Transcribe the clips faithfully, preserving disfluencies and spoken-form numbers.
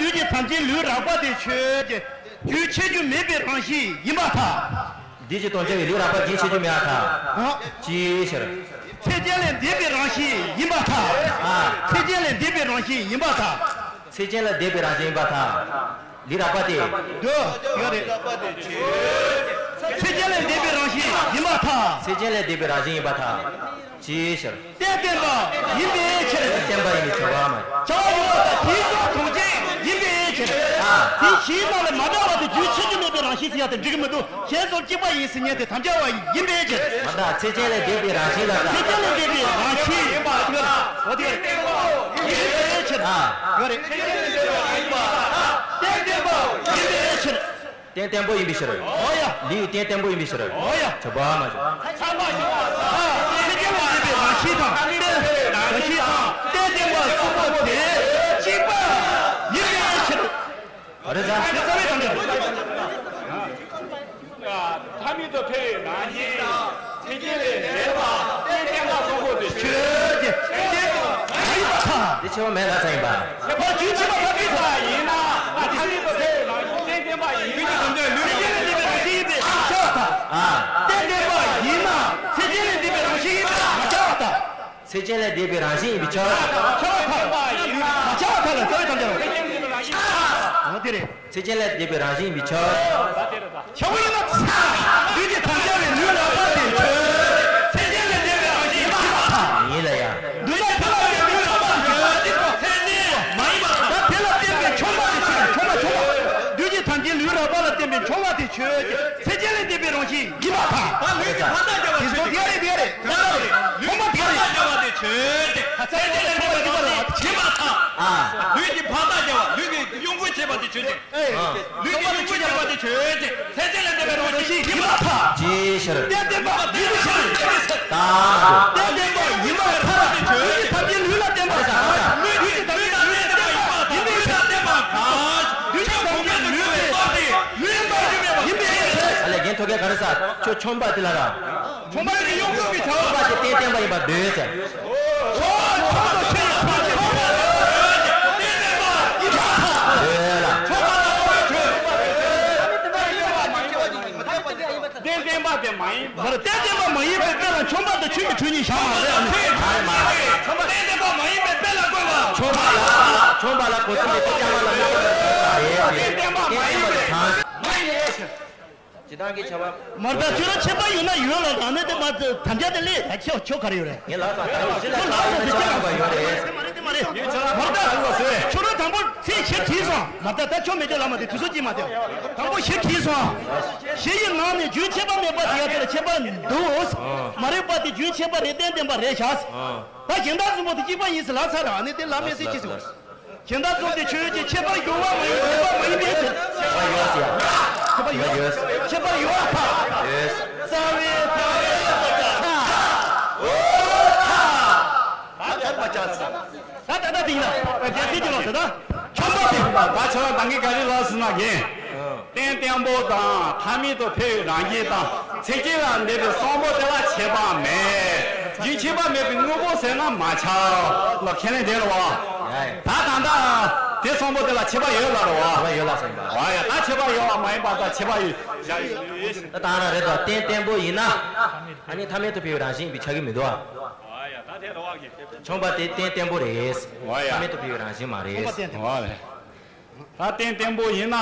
ལུས་ཀྱི་དམ་ཅན་ལུས་རགས་པ་དེ་ཆོས་ཅན། རྒྱུན་ཆད་རྒྱུ་མེད་པའི་རང་བཞིན་ཡིན་པར་ཐལ། འདི་ཅི་དོན་བྱ་བའི་ལུས་རགས་པ་རྒྱུན་ཆད་རྒྱུ་མེད་པར་ཐལ། ཨ། ཅིའི་ཕྱིར། ཚད་ཅན་ལས་འདས་པའི་རང་བཞིན་ཡིན་པར་ཐལ། ཨ། ཚད་ཅན་ལས་འདས་པའི་རང་བཞིན་ཡིན་པར་ཐལ། ཚད་ཅན་ལས་འདས་པའི་རང་བཞིན་ཡིན་པར་ཐལ། ལུས་རགས་པ་དེ། འདོད། ཡོད་རེད། ཚད་ཅན་ལས་འདས་པའི་རང་བཞིན་ཡིན་པར་ཐལ། ཚད་ཅན་ལས་འདས་པའི་རང་བཞིན་ཡིན་པར་ཐལ། ཅིའི་ཕྱིར། རྟེན་བརྟེན་པ་ཡིན་པའི་ཕྱིར། རྟེན་བརྟེན་པ་ཡིན་པའི་ཕྱིར་བ་མ། བྱ་བ་ཡོད་པ་དང་དེའི་སོགས་གྲོང་ཁྱེར་ཡིན་པའི་ཕྱིར། ཨ། དེ་བཞིའི་ནང་ལས་མ་འདའ་བ་དེ་རྒྱུན་ཆད་རྒྱུ་མེད་པའི་རང་བཞིན་ཟེར་ཡ་དེ་འགྲིག་གི་མི་འདུག་གཞན་སོགས་གཅིག་པ་ཡིན་ཟེར་མཁན་དེ་དམ་བཅའ་བ་ཡིན་པའི་ཕྱིར། མ་འདའ་ཚད་ཅན་ལས་འདས་པའི་རང་བཞིན་ལ་ལྟ། ཚད་ཅན་ལས་འདས་པའི་རང་བཞིན་ཡིན་པ་ཡིན་པ། འོ་དེ་ཡིན་པའི་ཕྱིར། ཨ། ཡོད་རེད། ཚད་ཅན་ལས་འདས་པའི་རང་བཞིན་ཡིན་པ། རྟེན་བརྟེན་པ་ཡིན་པའི་ཕྱིར། རྟེན་བརྟེན་པོ་ཡིན་པའི་ཕྱིར། འོ་ཡ། ལུས་རྟེན་བརྟེན་པོ་ཡིན་པའི་ཕྱིར། འོ་ཡ། བྱ་བ་མ་བྱུང་། ཚད་ཅན་ལས་འདས་པའི་རང་བཞིན་དང་། རྟེན་རང་བཞིན་དང་། རྟེན་བརྟེན་པ་གསུམ་པོ་དེ་གཅིག་པ་ཡིན་པའི་ཕྱིར། རེད་ཟེར། རྩ་བའི་དམ་བཅའ། ཐ་མལ་དུ་འཕེལ་བའི་རང་བཞིན་དང་། ཚད་ཅན་ལས་འདས་པ། རྟེན་བརྟེན་པ་གསུམ་པོ་དེ་ཆོས་ཅན། རྟེན་བརྟེན་པ་མ་ཡིན་པར་ཐལ། དེ་ཆོས་མེད་ལ་ཚ་ཡིན་པ། ཁྱད་པར་རྒྱུན་ཆད་པ་ཐ་མལ་དུ་ཡིན་ན། ཨ། ཐ་མལ་དུ་འཕེལ་བའི་རང་བཞིན་རྟེན་བརྟེན་པ་ཡིན་ན། ཚད་ཅན་ལས་འདས་པའི་རང་བཞིན་ཡིན་པས་ཁྱབ་པར་ཐལ། ཨ། རྟེན་བརྟེན་པ་ཡིན་ན་ཚད་ཅན་ལས་འདས་པའི་རང་བཞིན་ཡིན་པས་མ་ཁྱབ་པར་ཐལ། ཚད་ཅན་ལས་འདས་པའི་རང་བཞིན་ཡིན་པས་ཁྱབ། ཁྱབ་པར་ཐལ། མ་ཁྱབ་པར་ཐལ་ལ་རྩ་བའི་དམ་བཅའ་རོ། འོ་དེ་རེད། ཚད་ཅན་ལས་འདས་པའི་རང་བཞིན་ཡིན་པས་ཁྱབ། ཁྱབ་པ་ཡིན་ན་ཚ། ལུས་ཀྱི་དམ་བཅའ་བའི་ལུས་རགས་པ་དེ་ཆོས་ཅན། ཚད་ཅན་ལས་འདས་པའི་རང་བཞིན་ཡིན་པར་ཐལ། ཡིན་ལ་ཡ། མདུན་ལ་དེ་ལ་བརྟེན་པའི་ལུས་རགས་པ་དེ་ཆོས་ཅན། མ་ཡིན་པར་ཐལ། ད་དེ་ལ་བརྟེན་པའི་མཆོང་བ་དེ་ཆོས་ཅན། མཆོང་བ་མཆོང་བ། ལུས་ཀྱི་དམ་ཅན་ལུས་རགས་པ་ལ་བརྟེན་པའི་མཆོང་བ་དེ་ཆོས་ཅན། ཚད་ཅན་ལས་འདས་པའི་རང་བཞིན་ཡིན་པར་ཐལ། ད་ལུས་ཀྱི་ཕར་ཐག་བཅད་པ་དེ་ཆོས་ཅན། དེ་ལུས་ཀྱི་ཕར་ཐག་བཅད་པ་དེ་ཆོས་ཅན། ཚད་ཅན་ལས་འདས་པའི་རང་བཞིན་ཡིན་པར་ཐལ། ཨ། ལུས་ཀྱི་ཕར་ཐག་བཅད་པ། ལུས་ཀྱི་གཡོ་འགུལ་བྱེད་པ་དེ་ཆོས་ཅན། ཨེ། ལུས་ཀྱི་གཡོ་འགུལ་བྱེད་པ་དེ་ཆོས་ཅན། ཚད་ཅན་ལས་འདས་པའི་རང་བཞིན་ཡིན་པར་ཐལ། ཅིའི་ཕྱིར། རྟེན་བརྟེན་པ་ཡིན་པའི་ཕྱིར། ད་མ་འགྲོ། རྟེན་བརྟེན་པ་ཡིན་པར་ཐལ། ལུས་ཀྱི་དམ་ཅན་ལུས་ལ་བརྟེན་པ་དང་། ལུས་ཀྱི་དམ་ཅན་ལུས་ལ་བརྟེན་པ་ཡིན་པའི་ཕྱིར། ལུས་ཀྱི་དམ་ཅན་ལུས་ལ་བརྟེན་པ་ཡིན་པའི་ཕྱིར། ཨ་ལས་རྒན་ཐོ་གེ་ག་རེ་ཟ། ཁྱོད་མཆོང་བ་དེ་ལ་ར། མཆོང་བ་ཡིན་ན་གཡོ་འགུལ་གྱི་བྱ་བ། མཆོང་བ་དེ་རྟེན་བརྟེན་པ་ཡིན་པར་འདོད་ཟེར། རྟེན་བརྟེན་པ་དེ་མ་ཡིན་པ། རྟེན་བརྟེན་པ་མ་ཡིན་པའི་དཔེ་ལ་མཆོང་བ་དང་ཆོས་ཀྱི་དྲུང་གཉིས་བཞག་མ་རེད། ཨ་ནི་མ་རེད་མ་རེད། མཆོང་བ་དང་ཆོས་ཀྱི་དྲུང་གཉིས་བཞག་མ་རེད། ཨ་ནི་མ་རེད། མཆོང་བ་ལ་མཆོང་བ་ལ་གོ་ས་མེད་པའི་ལྕང་མ་ལ་མི་གོ་བ་རེད། རྟེན་བརྟེན་པ་མ་ཡིན་པའི་དྲང་། སྤྱིར་བཏང་གི་བྱ་བ། མར་ལྟ་ཁྱོད་རང་ཁྱད་པར་ཡོད་ན་ཡོད་ལ་རང་ནས་དེ་མ་དམ་བཅའ་དེ་ལས་ད་ཁྱོད་ཁྱོད་ག་རེ་ཡོད་རེད། ངས་ལགས་སོ་ད་ཡོད་ཤི་ལ་ཁྱོད་ལགས་སོ་ཟེར་ཁྱོད་ལགས་སོ་ཡོད་རེད། དེ་མ་རེད་དེ་མ་རེད། མར་ལྟ་ཁྱོད་རང་དང་པོ་ཚེ་ཞིབ་དྲིས་སོང་། མར་ལྟ་ད་ཁྱོད་མེད་ཁྱོད་ལ་མ་དེ་དུས་ཚོད་ཅིག་མ་དེ་དང་པོ་ཞིབ་དྲིས་སོང་། ཞི་ཡི་ནང་ནས་རྒྱུན་ཆད་པ་མེད་པ་དེ་ཡ་དེ་ལ་ཁྱད་པར་འདུག་མ་རེད་པ་དེ་རྒྱུན་ཆད་པ་རེད་རྟེན་བརྟེན་པ་རེད་བཞག་ད་གཞན་དག་གསུམ་པོ་དེ་གཅིག་པ་ཡིན་ཟེར་ལབ་ཚར་ར་ནི་དེ་ལབ་མེད་ཟེར་ཅི་ཟེར། གཞན་དག་གསུམ་དེ་ཆོས་ཅན། ཁྱད་པར་ཡོད་པ་མ་ཡིན་ཁྱད་པར་མ་ཡིན་པའི་ཕྱིར། ཁྱད་པར་ཡོད་ཟེར་ཡ། ཁྱད་པར་ཡོད་ཟེར། ཁྱད་པར་ཡོད་པ་ཐལ། ཡོད། རྩ་བའི་ཐལ། ད་ད་ད་དེ་ཡིན་ན་རྒྱལ་སྲས་ཀྱི་ལོག་ཟེར་ད། ཆོས་པ་དེ་ད་ཆོས་པ་དང་གི་ག་རེ་ལབ་ཟེར་ན་རྒན། རྟེན་བརྟེན་པོ་དང་ཐ་མལ་དུ་འཕེལ་བའི་རང་བཞིན་དང་ཚད་ཅན་ལས་འདས་པའི་གསུམ་པོ་དེ་ལ་ཁྱད་པར་མེད། རྒྱུན་ཆད་པ་མེད་པའི་དངོས་པོ་ཟེར་ན་མ་ཆགས་ལ་ཁས་ལེན་དེ་རེད་བ། ད་ད་ད་དེ་གསུམ་པོ་དེ་ལ་ཁྱད་པར་ཡོད་ལ་རེད་བ། ཁྱད་པར་ཡོད་ལ་ཟེར་བ། ཨ་ཡ་ད་ཁྱད་པར་ཡོད་བ་མ་ཡིན་པ་ད་ཁྱད་པར་ཡོད་བཞག་ཡོད། ད་ད་རང་རེད་ད། རྟེན་བརྟེན་པོ་ཡིན་ན་ཨ་ནི་ཐ་མལ་དུ་འཕེལ་བའི་རང་བཞིན་ཡིན་པས་ཁྱབ་ཀྱི་མི་འདུག་ཨ། ཨ་ཡ་ད་དེ་རེད་བ་གི། མཆོང་བ་དེ་རྟེན་བརྟེན་པོ་རེད། ཨ་ཡ་ཐ་མལ་དུ་འཕེལ་བའི་རང་བཞིན་མ་རེད། ཨ་རེད། ད་རྟེན་བརྟེན་པོ་ཡིན་ན་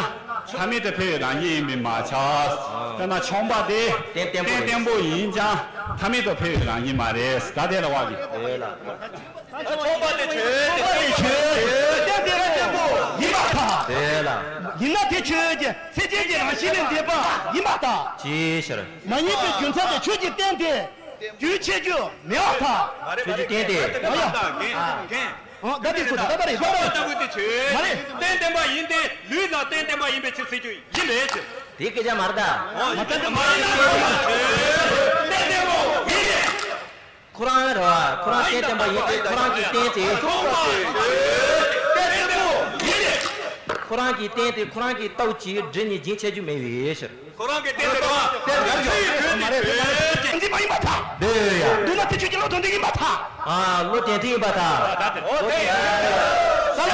ཐ་མལ་དུ་འཕེལ་བའི་རང་བཞིན་ཡིན་པས་མ་ཁྱབ། དཔེར་ན་མཆོང་བ་དེ་རྟེན་བརྟེན་པོ་རེད། རྟེན་བརྟེན་པོ་ཡིན་ཀྱང་ཐ་མལ་དུ་འཕེལ་བའི་རང་བཞིན་མ་རེད། ད་དེ་རེད་བ་གི། དེ་ལ། མཆོང་བ་དེ་ཆོས་ཅན། མཆོང་བ་དེ་ཆོས་ཅན། རྟེན་བརྟེན་པོ་ཡིན་པར་ཐལ། དེ་ལ། ཡིན་ན་དེ་ཆོས་ཅན། ཚད་ཅན་གྱི་རང་བཞིན་ལས་འདས་པ་ཡིན་པར་ཐལ། ཅིའི་ཕྱིར། མ་ཡིན་པའི་རྒྱུ་མཚན་དེ་ཆོས་ཀྱི་རྟེན་དེ། རྒྱུན་ཆད་རྒྱུ་མེད་པར་ཐལ། ཆོས་ཀྱི་རྟེན་དེ། ཨ་ཡ། ཨ། ཨོ་ད་དེ་ཚོ་ད་ད་རེད་ད་ད་རེད། མ་རེད། རྟེན་བརྟེན་པ་ཡིན་ཏེ་ལུས་ལ་རྟེན་བརྟེན་པ་ཡིན་པའི་ཕྱིར་ཟེར་རྒྱུ་ཡིན་པའི་ཕྱིར། དེ་སྐད་ཆ་མ་རེད་ད། ཨོ་ཡིན་ཏེ་མ་ཡིན་ན་རྟེན་བརྟེན་པོ་ཡིན་ཏེ། ཁོ་རང་རེད་བ། ཁོ་རང་རྟེན་བརྟེན་པ་ཡིན་ཏེ་ཁོ་རང་གི་རྟེན་དེ། ཁོ་རང་གི་རྟེན་དེ་ཁོ་རང་གི་སྟོབས་ཀྱིས་སྒྲིབ་གཉིས་རྒྱུན་ཆད་རྒྱུ་མེད་པའི་ཕྱིར། ཁོ་རང་གི་རྟེན་དེ་རེད་བ། དེ་རེད་ཡ། འདི་མ་ཡིན་པར་ཐལ། འདི་ཡ། མདོར་ན་དེ་ཆོས་ཀྱི་བློ་དོན་དེ་ཡིན་པར་ཐལ། ཨ། བློ་དོན་དེ་ཡིན་པར་ཐལ། ཨོ་དེ་ཡ། ད་ལ།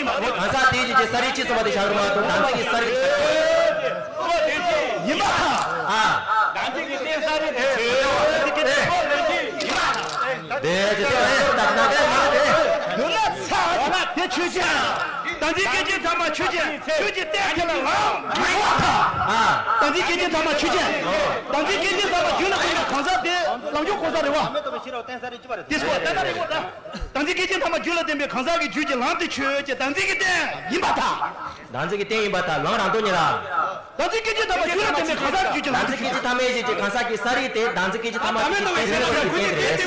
ཡིན་པ་རེད། གང་ཟག་དེའི་རྗེས་ཀྱི་ས་རིས་གཅིག་མཚུངས་པ་དེ་བཞག་རོགས་གནང་། དམ་ཚིག་གི་ས་རིས་ཡིན་པ་དང་། ཨ། དམ་ཚིག་གི་རྟེན་ས་རིས་དེ། དེ་ཅི་ཐུབ་ལ་ཡོད་ད་ན་དེ་མ་རེད། ཡོད་ན་ཚ་བ་ན་དེ་ཆོས་ཅན། དམ་ཚིག་སྐད་ཅིག་ཐ་མ་ཆོས་ཅན། ཆོས་ཀྱི་རྟེན་དེ་ལ་ལམ་མི་ཡིན་པ་དང་། ཨ། དམ་ཚིག་སྐད་ཅིག་ཐ་མ་ཆོས་ཅན། དམ་ཚིག་སྐད་ཅིག་ཐ་མ་རྒྱུད་ལ་བསྟན་པའི་གང་ཟག་དེ་ལམ་རྒྱུ་གང་ཟག་རེད་བ། དེ་སོགས་ད་ག་རེད་བ་ད། དམ་ཚིག་སྐད་ཅིག་ཐ་མ་རྒྱུད་ལ་བསྟན་པའི་གང་ཟག་གི་རྒྱུད་ཀྱི་ལམ་དེ་ཆོས་ཀྱི་དམ་ཚིག་གི་རྟེན་ཡིན་པ་དང་། དམ་ཚིག་གི་རྟེན་ཡིན་པ་དང་ལམ་རང་སྟོང་ཉིད་ལ། དམ་ཚིག་སྐད་ཅིག་ཐ་མ་རྒྱུད་ལ་བསྟན་པའི་གང་ཟག་གི་རྒྱུད་ཀྱི་ལམ་དམ་ཚིག་སྐད་ཅིག་ཐ་མའི་རྗེས་ཀྱི་གང་ཟག་གི་ས་རིས་དེ་དམ་ཚིག་སྐད་ཅིག་ཐ་མ་དམ་ཚིག་གི་རྟེན་ས་རིས་ཀྱི་རྟེན་དེ་རེད།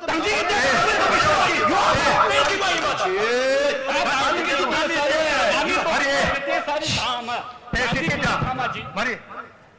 དམ་ཚིག་གི་རྟེན་ས་རིས་ཡོད་པའི་གཅིག་པ་ཡིན་པ་ཆོས། དམ་ཚིག་གི་རྟེན་ས་རིས་དང་མ། དམ་ཚིག་གི་རྟེན་ས་རིས་དང་མ། དམ་ཚིག་གི་རྟེན་ས་རིས་དང་མ་རེད།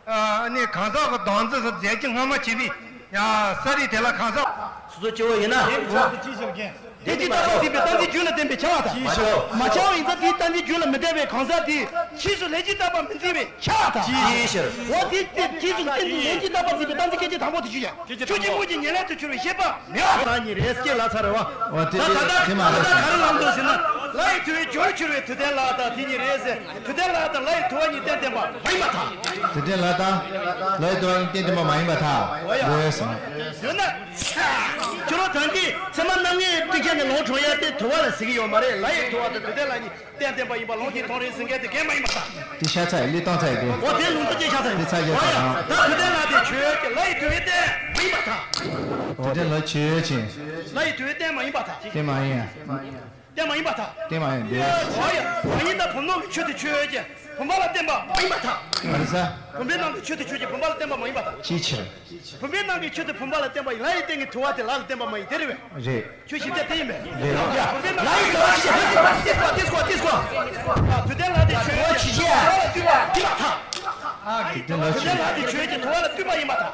ཨ་ནི་གང་ཟག་གི་བདག་འཛིན་སོགས་རྫས་ཀྱི་སྔ་མ་བྱས་པའི་ཡང་ས་རིས་དེ་ལ་གང་ཟག་སོ་སོ་སྐྱེ་བོ་ཡིན་ན། དེ་ཅི་ཞིག་རྒྱན། དེ་ཅི་རྟག་པ་སྲིད་པའི་གཏན་ཚིགས་རྒྱུད་ལ་བསྟན་པས་ཁྱབ་པ་དང་། མ་ཁྱབ་པ་ཡིན་ཙང་དེའི་གཏན་ཚིགས་རྒྱུད་ལ་མི་བསྟན་པའི་གང་ཟག་དེ་ཕྱིས་སུ་ལྷན་ཅིག་རྟག་པ་མི་འཛིན་པས་ཁྱབ་པ་དང་། ཅིའི་ཕྱིར། འོ་དེ་དེ་ཕྱིས་སུ་ལྷན་ཅིག་རྟག་པ་འཛིན་པའི་གཏན་ཚིགས་སྐད་ཅིག་དང་པོ་དེ་ཆོས་ཅན། ཆོས་ཅན་དངོས་ཀྱི་ཉེར་ལེན་དུ་གྱུར་པའི་ཤེས་པ་མེད་པ་དང་གཉིས་རེད། སྐྱེས་ལ་ཚར་བ། འོ་དེ་ད་ད་ད་དེ་མ་རེད། ད་ད་ག་རེ་ལབ་འདུག་ཟེར་ན། ལ་ཡི་དུ་བའི་སྦྱོར་བས་གྱུར་པའི་དུ་ལྡན་ལ་དང་དེ་གཉིས་རེད་ཟེར། དུ་ལྡན་ལ་དང་ལ་ཡི་དུ་བ་གཉིས་གཏན་བརྟེན་པ་མ་ཡིན་པར་ཐལ། དུ་ལྡན་ལ་དང་ལ་ཡི་དུ་བ་གཉིས་གཏན་བརྟེན་པ་མ་ཡིན་པར་ཐལ། འོ་ཡ། འདོད་སོང་། ཡོད་ན། ཁྱོད་རང་དོན་གྱིས་ཚད་མ་རྣམ་ངེས་སྤྲོས་བཅས་ནས་ལོག་འགྲོ་ཡ་དེ་དུ་བ་ལ་ཟེར་གྱི་ཡོད་མ་རེད། ལ་ཡི་དུ་བ་དང་དུ་ལྡན་ལ་གཉིས་གཏན་བརྟེན་པ་ཡིན་པ་ལོངས་སྤྱོད་མཐོང་རིག་གཟིགས་མཁན་དེ་གས་མ་ཡིན་པར་ཐལ། དེ་ཤ་ཚ་ཡི་ལི་སྟོང་ཚ་ཡི་དེ། འོ་དེ་ལུང་དུ་སྐྱེས་ཤ་ཚ་ཡི། དེ་ཚ་རྒྱས་ཚ་དང་། ད་དུ་ལྡན་ལ་དེ་ཆོས་ཀྱི་ལ་ཡི་དུ་བའི་རྟེན་མ་ཡིན་པར་ཐལ། དུ་ལྡན་ལ་ཆོས་ཅན། ལ་ཡི་དུ་བའི་རྟེན་མ་ཡིན་པར་ཐལ། དེ་མ་ཡིན། རྟེན་མ་ཡིན་པར་ཐལ། རྟེན་མ་ཡིན་ཏེ། འོ་ཡ། མ་ཡིན་ད་བུམ་ལོང་གི་ཆོས་དེ་ཆོས་ཅན། བུམ་པ་ལ་བརྟེན་པ་མ་ཡིན་པར་ཐལ། ག་རེ་ཟེར། བུམ་པའི་ནང་གི་ཆོས་དེ་ཆོས་ཅན། བུམ་པ་ལ་བརྟེན་པ་མ་ཡིན་པར་ཐལ། ཅིའི་ཕྱིར། བུམ་པའི་ནང་གི་ཆོས་དེ་བུམ་པ་ལ་བརྟེན་པ་ཡིན། ལ་ཡི་སྟེང་གི་དུ་བ་དེ་ལ་ལ་བརྟེན་པ་མ་ཡིན། དེ་རེད་པས། རེད། ཆོས་ཅན་དེ་ཡིན་པས། རེད། ཡ། བུམ་པའི་ནང་ལ་ཡི་དུ་བ་ཞེས་པ་དེ་སྐོར་དེ་སྐོར་དེ་སྐོར། དུ་ལྡན་ལ་དེ་ཆོས་ཅན། དུ་བ་ལ་བཏུད་པ་ཡིན་པར་ཐལ། དུ་ལྡན་ལ་དུ་ལྡན་ལ་དེ་ཆོས་ཅན། དུ་བ་ལ་བཏུད་པ་ཡིན་པར་ཐལ།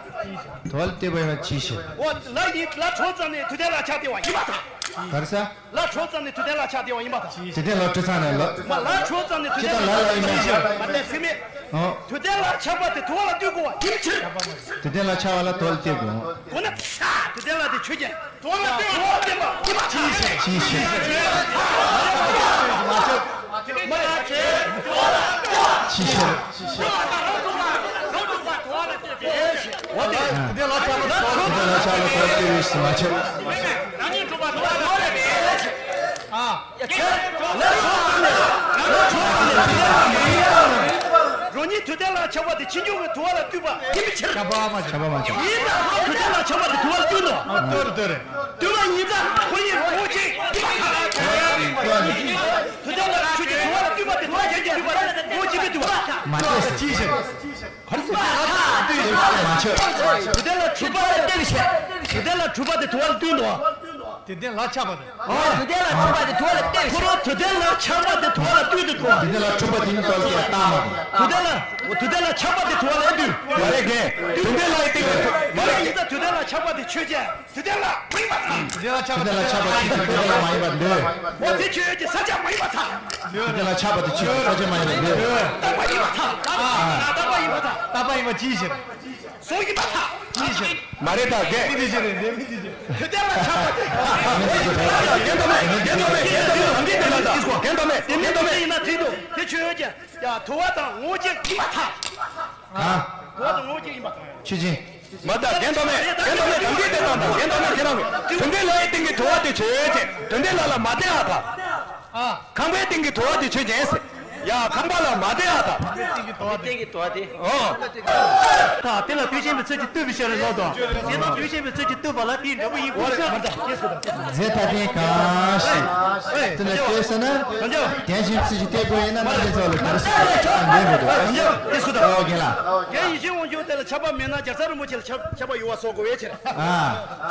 དུ་བ་ལ་བཏུད་པ་ཡིན་པ་ཅིའི་ཕྱིར། འོ་ལ་ཡི་ལ་གྲོལ་ཙམ་ནས་དུ་ལྡན་ལ་ཆགས་བསྡད་པ་ཡིན་པར་ཐལ། ག་རེ་ཟེར། ལ་གྲོལ་ཙམ་ནས་དུ་ལྡན་ལ་ཆགས་བསྡད་པ་ཡིན་པར་ཐལ། དུ་ལྡན་ལ་གྲོལ་ཙམ་ནས་ལ། མ་ལ་གྲོལ་ཙམ་ནས་དུ་ལྡན་ལ་ཆགས་བསྡད་པ་ཡིན་པར་ཐལ། མ་གཏད་ཚིག་མེད། ཨོ། དུ་ལྡན་ལ་ཆགས་པ་དེ་དུ་བ་ལ་ལྟོས་དགོས་པ་ཡིན་ཕྱིར། དུ་ལྡན་ལ་ཆགས་པ་ལ་དུ་བ་ལ་ལྟོས་དགོས། དགོས་ན་ས་དུ་ལྡན་ལ་དེ་ཆོས་ཅན། དུ་བ་ལ་ལྟོས་དགོས་པ་ཡིན་པ་ཅིའི་ཕྱིར། ཅིའི་ཕྱིར། ཅིའི་ཕྱིར། འོ་དེ། དེ་ལ་ཆགས་པ་དེ། དེ་ལ་ཆགས་པ་དེ་ལྟོས་ཟེར་མ་ཆགས། ཨ། རང་ཉིད་དུ་ལྡན་ལ་ཆགས་པ་དེ་ཕྱིས་འབྱུང་གི་དུ་བ་ལ་ལྟོས་པ་ཡིན་པའི་ཕྱིར། ཁྱབ་པ་མ་ཆགས། ཁྱབ་པ་མ་ཆགས། ཡིན་ཙང་དུ་ལྡན་ལ་ཆགས་པ་དེ་དུ་བ་ལ་ལྟོས་དོ། ཨ། ལྟོས་རེད་ལྟོས་རེད། ལྟོས་པ་ཡིན་ཙང་ཁོ་གཉིས་ངོ་བོ་གཅིག་ཡིན་པ་དང་། དུ་ལྡན་ལ་ཆོས་ཅན། དུ་བ་ལ་ལྟོས་པ་དེ་དུ་བ་གཞན་གྱིས་ལྟོས་པ་དེ་ངོ་བོ་གཅིག་པས་ལྟོས་པ། མ་ལྟོས་ཟེར། ཅིའི་ཕྱིར། ག་རེ་ཟེར། མ་ཆགས། དུ་ལྡན་ལ་གྲུབ་པ་ལ་ལྟོས་པའི་ཕྱིར། དུ་ལྡན་ལ་གྲུབ་པ་དེ་དུ་བ་ལ་ལྟོས་འདུག་དུ་ལྡན་ལ་ཆགས་པ་དེ། ཨ། དུ་ལྡན་ལ་གྲུབ་པ་དེ་དུ་བ་ལ་ལྟོས་པའི་ཕྱིར། ཁོ་རང་དུ་ལྡན་ལ་ཆགས་པ་དེ་དུ་བ་ལ་ལྟོས་འདུག་དུ་ལྡན་ལ་གྲུབ་པ་དེ་ནི་དུ་བ་ལ་ལྟོས་པ་རྟགས་མ་རེད། དུ་ལྡན་ལ། དུ་ལྡན་ལ་ཆགས་པ་དེ་དུ་བ་ལ་ལྟོས། མ་རེད་རྒན། དུ་ལྡན་ལ་ཡི་སྟེང་གི་དུ། མ་རེད། ཡིན་ཙང་དུ་ལྡན་ལ་ཆགས་པ་དེ་ཆོས་ཅན། དུ་ལྡན་ལ་མ་ཡིན་པར་ཐལ། དུ་ལྡན་ལ་ཆགས་པ་དེ་དུ་ལྡན་ལ་མ་ཡིན་པར་འདོད། འོ་དེ་ཆོས་ཅན། ས་ཆ་མ་ཡིན་པར་ཐལ། དུ་ལྡན་ལ་ཆགས་པ་དེ་ཆོས་ཅན། ས་ཆ་མ་ཡིན་པར་འདོད། རྟག་པ་ཡིན་པར་ཐལ། རྟག་པ་ཡིན་པར་ཐལ། རྟག་པ་ཡིན་པ་ཅིའི་ཕྱིར། གཟུགས་ཡིན་པར་ཐལ། ཅིའི་ཕྱིར། མ་རེད་ད་རྒན། མི་དེ་ཅི་རེད། རེད་མི་དེ་ཅི་རེད། དུ་ལྡན་ལ་ཆགས་པ་དེ། རྒན་མེད་རྒན་མེད་རྒན་མེད་རྒན་མེད་རྒན་མེད་རྒན་མེད་རྒན་མེད་རྒན་མེད་ཡིན་ན་འགྲིག་འདུག་དེ་ཆོས་ཅན། ཡ་དུ་བ་དང་ངོ་བོ་གཅིག་ཡིན་པར་ཐལ། གང་། དུ་བ་དང་ངོ་བོ་གཅིག་ཡིན་པར་ཐལ། ཆོས་ཅན། མ་ད་རྒན་མེད་རྒན་མེད་དམ་གྱི་དེ་དང་དང་རྒན་མེད་ཁྱེད་རང་གི་དུ་ལྡན་ལ་ཡི་སྟེང་གི་དུ་བ་དེ་ཆོས་ཅན། དུ་ལྡན་ལ་ལ་མ་བརྟེན་ཨ་ཐལ། ཨ། ཁང་པའི་སྟེང་གི་དུ་བ་དེ་ཆོས་ཅན་ཟེར། ཡ་ཁང་པ་ལ་མ་བརྟེན་ཨ་ཐལ། ཁང་པའི་སྟེང་གི་དུ་བ་དེ། ཨོ། ད་དེ་ལ་དུས་ཆེན་པའི་ཚུལ་གྱིས་ལྟོས་པའི་ཕྱིར་ལོ་དང་། དེ་དང་དུས་ཆེན་པའི་ཚུལ་གྱིས་ལྟོས་པ་ལ་དེའི་འབྲས་བུ་ཡིན་དགོས་ཟེར། རྫས་ཐ་དད་གང་ཞིག་དེ་ལ་ལྟོས་ཟེར་ན། དེ་བཞིན་ཚུལ་གྱིས་ལྟོས་པ་ཡིན་ན་རྣམ་འདྲེན་ཚོགས་ལ་ག་རེ་ཟེར་ཡོད་ན་འདོད་འགྲོ་འདུག་ཨོ་རྒན་ལགས། རྒན་ཡེ་ཤེས་དབང་ཕྱུག་དེ་ལ་ཁྱབ་པ་མེད་ན་རྒྱལ་ཚབ་རིན་པོ་ཆེ་ལ་ཁྱབ་ཁྱབ་པ་ཡོད་པ་སོགས་དགོས་པའི་ཕྱིར། ཨ།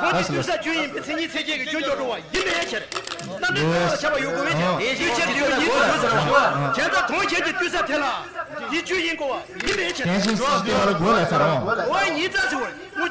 གང་ཞིག་ལྟོས་ས་རྒྱུ་ཡིན་པའི་མཚན་ཉིད་མཚན་བཅས་ཀྱི་རྒྱུ་འཇོག་འགྲོ་བ་ཡིན་པའི་ཕྱིར། རྣམ་འདྲེན་ཚོགས་ལ་ཁྱབ་པ་ཡོད་དགོས་པའི་ཕྱིར། ཨོ། དུས་ཆེན་དུ་ཡོད་ཉིད་དུ་ཡོད་ཟེར་བ། བྱས་ཙང་གང་ཞིག་ལྟོས་ས་དེ་ལ་དེའི་རྒྱུ་ཡིན་དགོས་པ་ཡིན་པའི་ཕྱིར། དེ་བཞིན་ཚུལ་གྱིས་ལྟོས་པ་ལ་དགོས་ལ་ཟེར་རོ། འོ་ཡིན་ཙང་ཟེར་བ།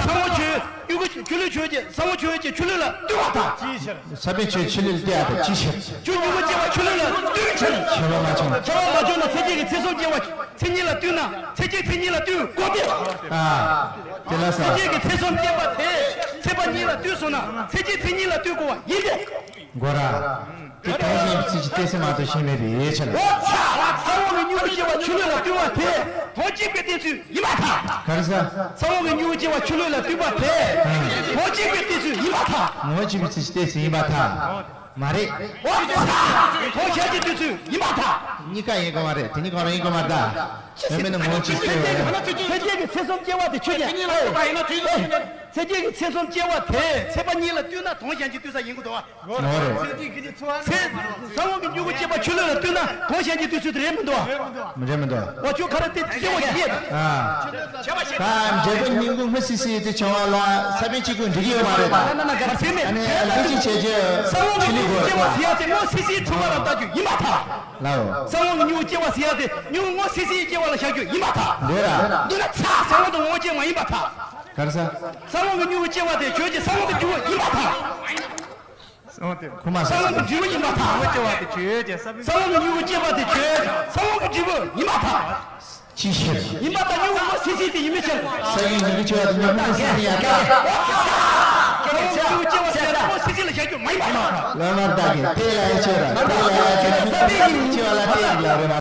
ས་བོན་ཆོས་ཡོད་ཀྱི་ཆུ་ལུད་ཆོས་ཀྱི་ས་བོན་ཆོས་ཡོད་ཀྱི་ཆུ་ལུད་ལ་བཏུལ་བ་དང་། ཅིའི་ཕྱིར། ས་བོན་ཆོས་ཆུ་ལུད་ལ་བཏུལ་བ་དང་ཅིའི་ཕྱིར། ཆུ་མྱུ་གུ་སྐྱེ་བ་ཆུ་ལུད་ལ་བཏུལ་བའི་ཕྱིར། ཁྱབ་པ་མ་བྱུང་། ཁྱབ་པ་མ་བྱུང་ན་ཚེ་རྒྱས་ཀྱི་ཚེ་གསུམ་སྐྱེ་བ་ཚེ་གཉིས་ལ་བཏུལ་ན་ཚེ་གཅིག་ཚེ་གཉིས་ལ་བཏུལ་དགོས་ཏེ། ཨ། དེ་ལ་ས། ཚེ་རྒྱས་ཀྱི་ཚེ་གསུམ་སྐྱེ་བ་དེ་ཚེ་པ་གཉིས་ལ་བཏུལ་སོང་ན་ཚེ་གཅིག་ཚེ་གཉིས་ལ་བཏུལ་དགོས་པ་ཡིན་ཏེ། དགོས་ར། དེ་དོན་གཞན་ཚིག་གི་གཏད་སྲིད་མ་གཏོགས་གཞན་མེད་པའི་ཡེ་ཆ་ལ། འོ་ཚ། ས་བོན་གྱི་མྱུ་གུ་སྐྱེ་བ་ཆུ་ལུད་ལ་བཏུལ་བ་དེ་དོན་གཅིག་པའི་གཏད་ཚུལ་ཡིན་པར་ཐལ། ག་རེ་ཟེར། ས་བོན་གྱི་མྱུ་གུ་སྐྱེ་བ་ཆུ་ལུད་ལ་བཏུལ་བ་དེ་དོན་གཅིག་པའི་གཏད་ཚུལ་ཡིན་པར་ཐལ། ངོ་བོ་གཅིག་པའི་ཚིག་གི་གཏད་ཚུལ་ཡིན་པར་ཐལ། མ་རེད། འོ་ཚ། དོན་གཞན་གྱི་གཏད་ཚུལ་ཡིན་པར་ཐལ། གཉིས་ཀ་ཡིན་དགོས་མ་རེད། དེ་གཉིས་ཀ་རང་ཡིན་དགོས་མ་རེད་ད། དོན་མེད་ན་ངོ་བོ་གཅིག་པའི། ཚེ་རྒྱས་ཀྱི་ཚེ་གསུམ་སྐྱེ་བ་དེ་ཆོས་ཅན། ཚེ་རྒྱས་ཀྱི་ཚེ་གསུམ་སྐྱེ་བ་དེ་ཚེ་པ་གཉིས་ལ་བཏུལ་ན་དོན་གཞན་གྱི་བཏུལ་ས་ཡིན་དགོས་དོ། ངོ་བོ་རེད། ཚེ། ས་བོན་གྱི་མྱུ་གུ་སྐྱེ་བ་ཆུ་ལུད་ལ་བཏུལ་ན་དོན་གཞན་གྱི་བཏུལ་ཚུལ་དེ་རེད་མི་འདུག་བ། མི་རེད་མི་འདུག་འོ་ཆོས་ཁ་ར་དེ་སྐྱེ་བ་ཞིག་ཡིན། ཨ། ད་འབྲས་བུ་མྱུ་གུ་སྔོ་སི་སི་དེ་བྱུང་བ་ལ་ས་བོན་གཅིག་པུས་འགྲིག་གི་ཡོད་མ་རེད་ད། ན་ན་ན་ག་རེ་ཟེར་མེད། ཨ་ནི་ལུགས་ཀྱི་བྱས་རྗེས་ས་བོན་གྱི་མྱུ་གུ་སྐྱེ་བ་ཟེར་ཡ་དེ་སྔོ་སི་སི་བྱུང་བ་ལ་ལྟ་རྒྱུ་ཡིན་པར་ཐལ། ལའོ། ས་བོན་གྱི་མྱུ་གུ་སྐྱེ་བ་ཟེར་ཡ་དེ་མྱུ་གུ་སྔོ་སི་སི་སྐྱེ་བ་ལ་བཞག་རྒྱུ་ཡིན་པར་ཐལ། འདོད་ར། འདི་ན་ཚ་ས་བོན་དུ་ངོ་བོ་སྐྱེ་མ་ཡིན་པར་ཐལ། ག་རེ་ཟེར། ས་བོན་གྱི་མྱུ་གུ་སྐྱེ་བ་དེ་ཆོས་ཅན། ས་བོན་གྱི་འབྲས་བུ་ཡིན་པར་ཐལ། ཁུ་མ་ས་ས་བོན་གྱི་འབྲས་བུ་ཡིན་པར་ཐལ། ངོ་བོ་སྐྱེ་བ་དེ་ཆོས་ཅན། ས་བོན་གྱི་མྱུ་གུ་སྐྱེ་བ་དེ་ཆོས་ཅན། ས་བོན་གྱི་འབྲས་བུ་ཡིན་པར་ཐལ། ཅིའི་ཕྱིར། ཡིན་པར་ཐལ། མྱུ་གུ་སྔོ་སི་སི་དེ་ཡིན་པའི་ཕྱིར། ས་བོན་གྱི་མྱུ་གུ་སྐྱེ་བ་དེ་མྱུ་གུ་སྔོ་སི་སི་ཡིན་ཡ་ད། ས་བོན་གྱི་མྱུ་གུ་སྐྱེ་བ་ཟེར་ཡ་དེ་སྔོ་སི་སི་ལ་བཞག་རྒྱུ་མ་ཡིན་པར་ཐལ། བླ་མ་བདག་གིས་དེ་ལ་ཡ་ཆོས་ར་དེ་ལ་ཡ་ཆོས་ར་ས་བོན་གྱི་མྱུ་གུ་སྐྱེ་བ་ལ་བལྟས་ཡིན་ལ་རེད་མ།